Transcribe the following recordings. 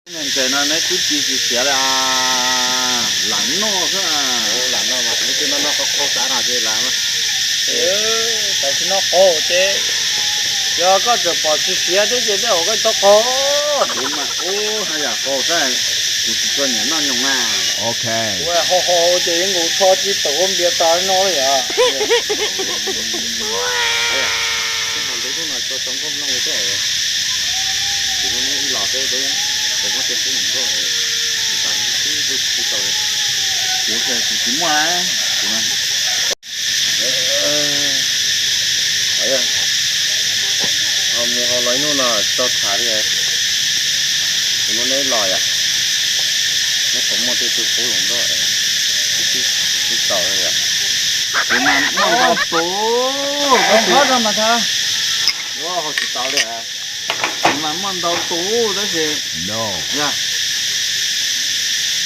Ntses no neb twb ci tsis siav li, lam noj xwb. Lam noj mas, twb noj noj qaug qaug xav no ces lam, tam sim no qaug ces, yog koj txawm pom tsis siav thiab ces tej zaum koj tau qaug. Kuv mas ub haj yam qaug xwb, kuv tsis tshua nyiam noj nyoos na. Ok. Kuv hau hau ces yeej nkaus tsho ci tawm ua npias tas no li yom. Ib los peb, kuv muab tej kub hluas nkauj, kuv tsis tau, kuv tsis muaj. Mus hauv los ib hnub no tsis tau tham li. Kuv muab neb los yom, neb puas muaj tej tug kub hluas nkauj, tsis tau li yom. Kuv mas muaj ntau tus, kuv mas muaj ntau tus tab sis, yog,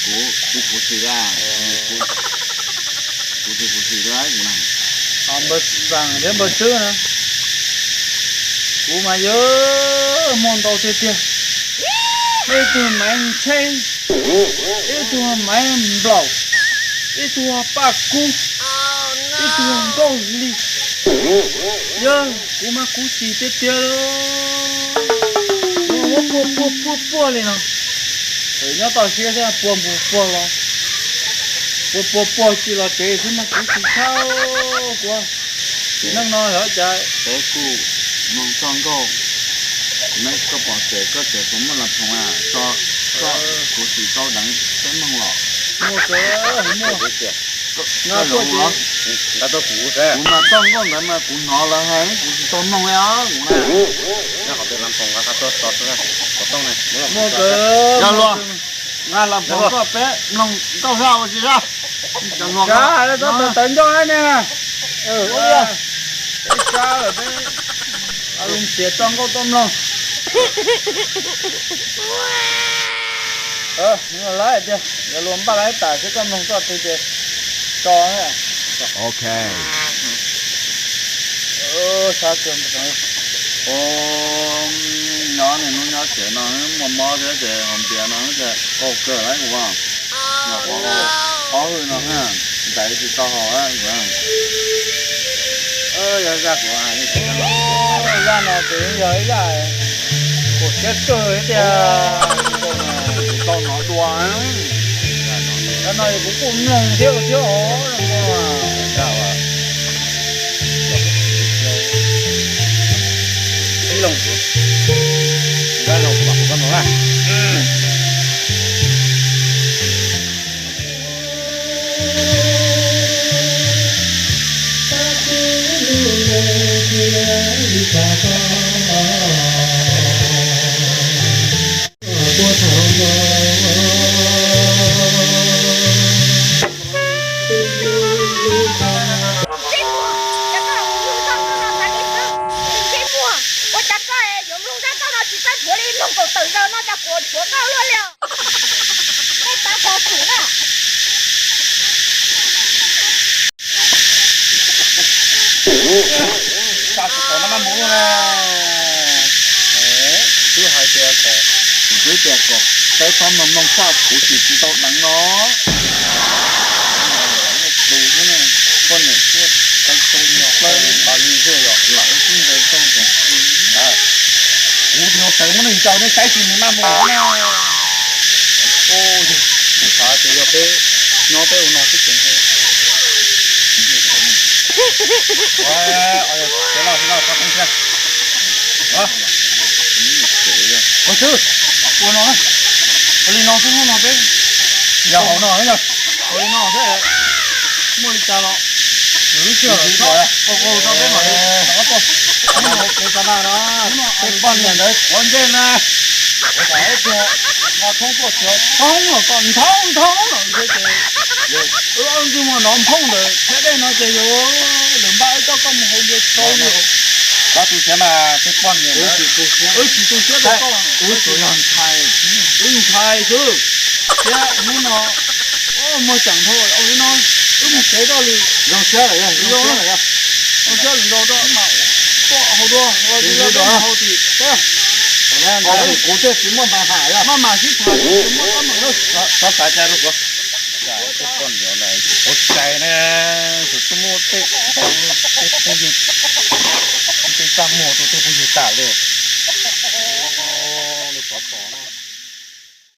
kuv tsis khuv xim li, kuv tsis khuv xim li kuv na. Npawg Xeem thiab npawg Tswb na, kuv mas yog muaj ntau tiag tiag. Ib tug Maiv Ntsheb, ib tug Maiv Nplaum, ib tug Paj Kub, ib tug Nkauj Hli. Yog kuv mas khuv xim tiag tiag li. Kuv muab puag puag puag puag li no. Txawm nyob toj siab thiab puag mus puag los, puag puag puag ci los tsev xwb mas khuv xim tshaj kuv. Txiv neej no yog cas peb kuj mloog txoj nkauj, neb koj pom tsev koj tsev puas muaj las phoom, tso koj khuv xim tau deev peb mloog los. Muaj kawg, muaj. Kuv mas txoj nkauj ntawd mas kuv hnov lawv hais kuv tsis tau mloog li os kuv na. Muaj kawg. Yog luag nqa las phoom koj peb mloog nkauj zaj ua tsis zaj. Tawv ncauj ne. Peb sab lawm peb lub siav tso nkauj tuaj mloog. Lawv tias yog luag npaj lawv tas xwb koj mloog koj twg ces tso. Ok. Nyob niaj hnub nyob tsev no muaj mob thiab ces haus npias no ces qaug kawg lawm kuv. Ob hwj no ntaiv tsis tau haus. Yog zaj kuv hais, zaj no ces yog ib zaj kuv siab kawg thiab tiag. Tau hnov dua. Zaj no kuv kuj mloog thiab thiab os. Ntsej muag, cas koj los mus mloog zaj nkauj no tas li xwb? Ntsej muag, ua cas koj yuav mloog zaj nkauj no tsis txawj dhuav li, mloog kaum tawm zaus no cas kuv dhuav nkauj luaj li os? Nej pab pov xwm na. Xav tsis tau no mas mus na. Twb hais tias kom, kuv twb tias kom peb txhob mloog mloog zaj khuv xim tsis tau deev no. Tus xwb ne, poj niam tuaj tau tau nyuag plaws li xwb yom, lam ua xwb ntawd tau kom kuv yuav tawm muab neeg ncaws nej saib tsis nws maj mus na. Xav tias yog peb nyob peb ua no xwb ces ntshe. Ua xwb, ua no, ua li no xwb no peb, yog hauv no yog, ua li no xwb, muaj li cas los, ua li no, peb mam li, peb poj niam ntawd quav ntsej na. Ua tiag, nqa thoob tuaj txiav thoob los kom nthoob nthoob los ntshe ces, wb ob leeg ntsej muag nov nphooj ntawd thiab dej no ces yus lwm npaj wb coj koj mus haus npias tau yus. Koj tu siab mas tej poj niam, wb tsis tu siab rau koj, wb tsuas yog ntshai, wb ntshai xwb. Thiab hnub no muag ceem dhau, ua li no, wb mus tsev rau lwm, zoo siab lawm, zoo siab lwm zaus rau mas, koj haus dua, haus tim teb. Kuv thiaj tsis muaj npais ham, maj mam sib tham, tsis muaj kab mam. Xov xav cai rau kuv. Tej poj niam na, ua cai na, tus twb muaj tej, tej phooj ywg, tej txaj muag rau tej phooj ywg tas li. Xov xav